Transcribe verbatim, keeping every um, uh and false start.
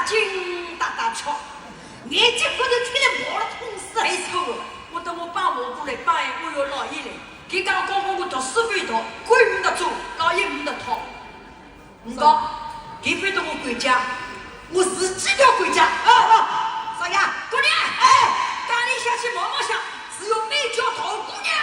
劲哒哒吃，眼睛骨头听得毛了痛死。没错，我等我爸话过来，爸哎，我有老爷来，伊讲讲讲我读书勿读，管勿得做，老爷勿得讨。唔讲，伊非得我管家，我自己要管家。啊啊，少爷，姑娘，哎，家里向去望望向，是有美娇桃姑娘。